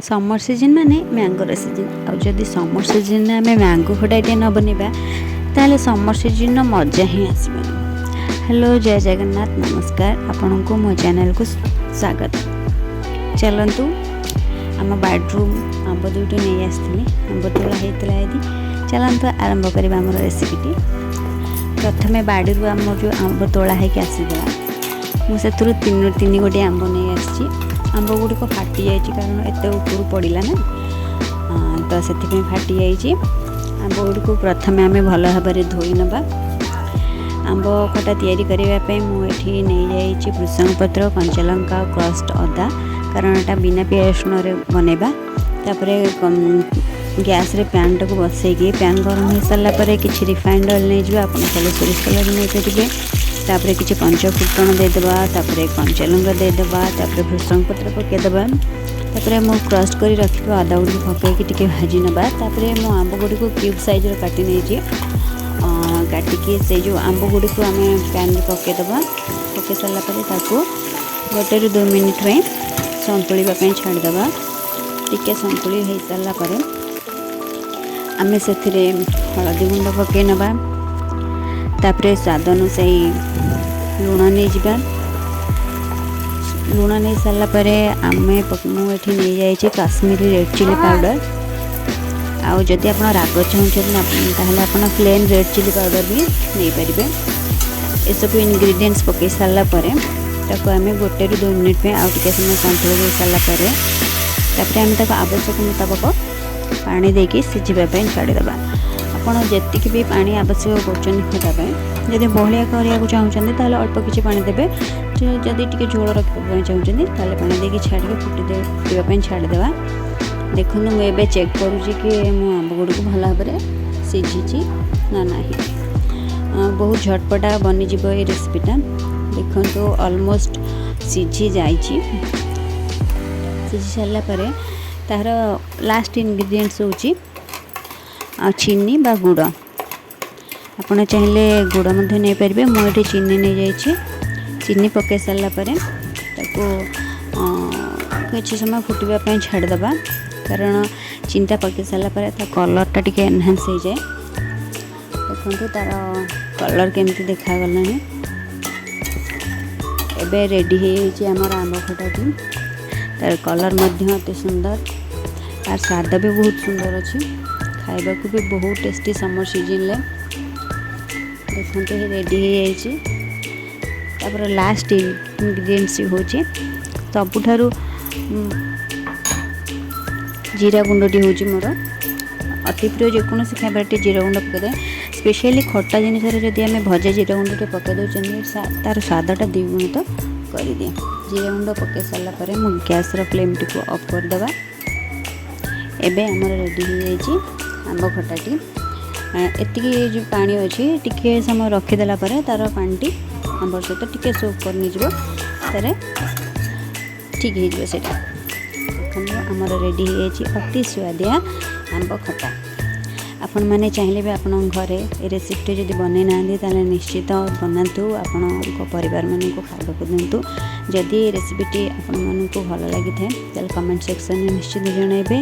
ସମର୍ season ମାନେ ମ୍ୟାଙ୍ଗୋର season. ଆଉ ଯଦି ସମର୍ ସିଜନ୍ରେ ଆମେ ମ୍ୟାଙ୍ଗୋ ଖଟାଟିଏ ନ ବନେଇବା, ତାହେଲେ ସମର୍ ସିଜନ୍ର ମଜା ହିଁ ଆସିବନି। ହ୍ୟାଲୋ, ଜୟ ଜଗନ୍ନାଥ, ନମସ୍କାର, ଆପଣଙ୍କୁ ମୋ ଚ୍ୟାନେଲକୁ ସ୍ୱାଗତ। ଚାଲନ୍ତୁ, ଆମ ବାଡ଼ିରୁ ଆମ୍ବ ଦୁଇଟି ନେଇ ଆସିଥିଲି। ଆମ୍ବ ତୋଳା ହେଇଥିଲା ଏଠି। ଚାଲନ୍ତୁ, ଆରମ୍ଭ କରିବା ଆମର ରେସିପିଟି। ପ୍ରଥମେ ବାଡ଼ିରୁ ଆମର ଯେଉଁ ଆମ୍ବ ତୋଳା ହେଇକି ଆସିଥିଲା, ମୁଁ ସେଥିରୁ ତିନି ତିନି ଗୋଟି ଆମ୍ବ ନେଇ ଆସିଛି। ଆମ୍ବ ଗୁଡ଼ିକ ଫାଟି ଯାଇଛି, କାରଣ ଏତେ ଉପରୁ ପଡ଼ିଲା ନା, ତ ସେଥିପାଇଁ ଫାଟି ଯାଇଛି। ଆମ୍ବ ଗୁଡ଼ିକୁ ପ୍ରଥମେ ଆମେ ଭଲ ଭାବରେ ଧୋଇ ନେବା। ଆମ୍ବ ଖଟା ତିଆରି କରିବା ପାଇଁ ମୁଁ ଏଠି ନେଇଯାଇଛି ଭୃସଙ୍ଗ ପତ୍ର, କଞ୍ଚାଲଙ୍କା, କ୍ରସ୍ଡ ଅଦା, କାରଣ ଏଟା ବିନା ପିଆଜ ରସୁଣରେ ବନେଇବା। ତାପରେ ଗ୍ୟାସ୍ରେ ପ୍ୟାନ୍ଟାକୁ ବସେଇକି, ପ୍ୟାନ୍ ଗରମ ହୋଇସାରିଲା ପରେ କିଛି ରିଫାଇଣ୍ଡ ଅଏଲ୍ ନେଇଯିବେ। ଆପଣ ଚାହିଁଲେ ସୋରିଷ ତେଲ ବି ନେଇପାରିବେ। ତାପରେ କିଛି ପଞ୍ଚ ଫୁଟଣ ଦେଇଦେବା, ତାପରେ କଞ୍ଚା ଲଙ୍କା ଦେଇଦେବା, ତାପରେ ଭୃସଙ୍ଗ ପତ୍ର ପକାଇଦେବା। ତାପରେ ମୁଁ କ୍ରସ୍ କରି ରଖିଥିବା ଅଦା ଗୁଡ଼ିକୁ ପକାଇକି ଟିକେ ଭାଜି ନେବା। ତାପରେ ମୁଁ ଆମ୍ବ ଗୁଡ଼ିକୁ କ୍ୟୁବ୍ ସାଇଜ୍ର କାଟି ନେଇଛି। କାଟିକି ସେଇ ଯେଉଁ ଆମ୍ବ ଗୁଡ଼ିକୁ ଆମେ ପ୍ୟାନ୍ରେ ପକାଇଦେବା। ପକାଇ ସାରିଲା ପରେ ତାକୁ 1ରୁ 2 ମିନିଟ୍ ପାଇଁ ସନ୍ତୁଳିବା ପାଇଁ ଛାଡ଼ିଦେବା। ଟିକେ ସନ୍ତୁଳି ହେଇସାରିଲା ପରେ ଆମେ ସେଥିରେ ହଳଦୀ ଗୁଣ୍ଡ ପକାଇ ନେବା। ତାପରେ ସ୍ୱାଦ ଅନୁଯାୟୀ ଲୁଣ ନେଇଯିବା। ଲୁଣ ନେଇ ସାରିଲା ପରେ ମୁଁ ଏଠି ନେଇଯାଇଛି କାଶ୍ମୀରୀ ରେଡ଼୍ ଚିଲି ପାଉଡ଼ର। ଆଉ ଯଦି ଆପଣ ରାଗ ଚାହୁଁଛନ୍ତି, ତାହେଲେ ଆପଣ ପ୍ଲେନ୍ ରେଡ଼୍ ଚିଲି ପାଉଡ଼ର ବି ନେଇପାରିବେ। ଏସବୁ ଇନଗ୍ରିଡ଼ିଏଣ୍ଟସ୍ ପକାଇ ସାରିଲା ପରେ ତାକୁ ଆମେ 1ରୁ 2 ମିନିଟ୍ ପାଇଁ ଆଉ ଟିକେ ସମୟ ସନ୍ତୁଳି ଦେଇ ସାରିଲା ପରେ, ତାପରେ ଆମେ ତାକୁ ଆବଶ୍ୟକ ମୁତାବକ ପାଣି ଦେଇକି ସିଝିବା ପାଇଁ ଛାଡ଼ିଦେବା। ଆପଣ ଯେତିକି ବି ପାଣି ଆବଶ୍ୟକ କରୁଛନ୍ତି ଖଟା ପାଇଁ, ଯଦି ବହଳିଆ କରିବାକୁ ଚାହୁଁଛନ୍ତି, ତାହେଲେ ଅଳ୍ପ କିଛି ପାଣି ଦେବେ। ଯଦି ଟିକେ ଝୋଳ ରଖିବା ପାଇଁ ଚାହୁଁଛନ୍ତି, ତାହେଲେ ପାଣି ଦେଇକି ଛାଡ଼ିକି ଫୁଟିବା ପାଇଁ ଛାଡ଼ିଦେବା। ଦେଖନ୍ତୁ, ମୁଁ ଏବେ ଚେକ୍ କରୁଛି କି ମୋ ଆମ୍ବ ଗୁଡ଼ିକୁ ଭଲ ଭାବରେ ସିଝିଛି ନା ନାହିଁ। ବହୁତ ଝଟପଟା ବନିଯିବ ଏଇ ରେସିପିଟା। ଦେଖନ୍ତୁ, ଅଲମୋଷ୍ଟ ସିଝି ଯାଇଛି। ସିଝି ସାରିଲା ପରେ ତାହାର ଲାଷ୍ଟ ଇନଗ୍ରିଡ଼ିଏଣ୍ଟସ୍ ହେଉଛି ଆଉ ଚିନି ବା ଗୁଡ଼। ଆପଣ ଚାହିଁଲେ ଗୁଡ଼ ମଧ୍ୟ ନେଇପାରିବେ। ମୁଁ ଏଠି ଚିନି ନେଇଯାଇଛି। ଚିନି ପକାଇ ସାରିଲା ପରେ ତାକୁ କିଛି ସମୟ ଫୁଟିବା ପାଇଁ ଛାଡ଼ିଦେବା, କାରଣ ଚିନିଟା ପକାଇ ସାରିଲା ପରେ ତା କଲର୍ଟା ଟିକେ ଏନହାନ୍ସ ହେଇଯାଏ। ଦେଖନ୍ତୁ, ତା'ର କଲର୍ କେମିତି ଦେଖାଗଲାଣି। ଏବେ ରେଡ଼ି ହେଇଯାଇଛି ଆମର ଆମ୍ବ ଖଟାଟି। ତାର କଲର୍ ମଧ୍ୟ ଅତି ସୁନ୍ଦର, ତାର ସ୍ୱାଦ ବି ବହୁତ ସୁନ୍ଦର ଅଛି, ଖାଇବାକୁ ବି ବହୁତ ଟେଷ୍ଟି ସମର୍ ସିଜନ୍ରେ। ଦେଖନ୍ତୁ, ରେଡ଼ି ହେଇଯାଇଛି। ତାପରେ ଲାଷ୍ଟ ଇନଗ୍ରିଡ଼ିଏଣ୍ଟସ୍ ହେଉଛି ସବୁଠାରୁ ଜିରା ଗୁଣ୍ଡଟି ହେଉଛି ମୋର ଅତି ପ୍ରିୟ। ଯେକୌଣସି ଖାଇବାରେ ଟିକେ ଜିରା ଗୁଣ୍ଡ ପକାଇଦେବେ। ସ୍ପେଶିଆଲି ଖଟା ଜିନିଷରେ ଯଦି ଆମେ ଭଜା ଜିରା ଗୁଣ୍ଡ ଟିକେ ପକାଇ ଦେଉଛନ୍ତି, ତା'ର ସ୍ୱାଦଟା ଦ୍ୱିଗୁଣିତ କରିଦିଏ। ଜିରା ଗୁଣ୍ଡ ପକାଇ ସାରିଲା ପରେ ମୁଁ ଗ୍ୟାସ୍ର ଫ୍ଲେମ୍ଟିକୁ ଅଫ୍ କରିଦେବା। ଏବେ ଆମର ରେଡ଼ି ହେଇଯାଇଛି ଆମ୍ବ ଖଟାଟି। ଏତିକି ଯେଉଁ ପାଣି ଅଛି, ଟିକିଏ ସମୟ ରଖିଦେଲା ପରେ ତା'ର ପାଣିଟି ଆମ୍ବ ସହିତ ଟିକେ ସୋକ୍ କରି ନେଇଯିବ, ତାରେ ଠିକ୍ ହେଇଯିବ ସେଇଟା। ଦେଖନ୍ତୁ, ଆମର ରେଡ଼ି ହେଇଯାଇଛି ଅତି ସୁଆଦିଆ ଆମ୍ବ ଖଟା। ଆପଣମାନେ ଚାହିଁଲେ ବି ଆପଣଙ୍କ ଘରେ ଏ ରେସିପିଟି ଯଦି ବନେଇ ନାହାନ୍ତି, ତାହେଲେ ନିଶ୍ଚିତ ବନାନ୍ତୁ, ଆପଣଙ୍କ ପରିବାରମାନଙ୍କୁ ଖାଇବାକୁ ଦିଅନ୍ତୁ। ଯଦି ଏ ରେସିପିଟି ଆପଣମାନଙ୍କୁ ଭଲ ଲାଗିଥାଏ, ତାହେଲେ କମେଣ୍ଟ ସେକ୍ସନରେ ନିଶ୍ଚିତ ଜଣାଇବେ।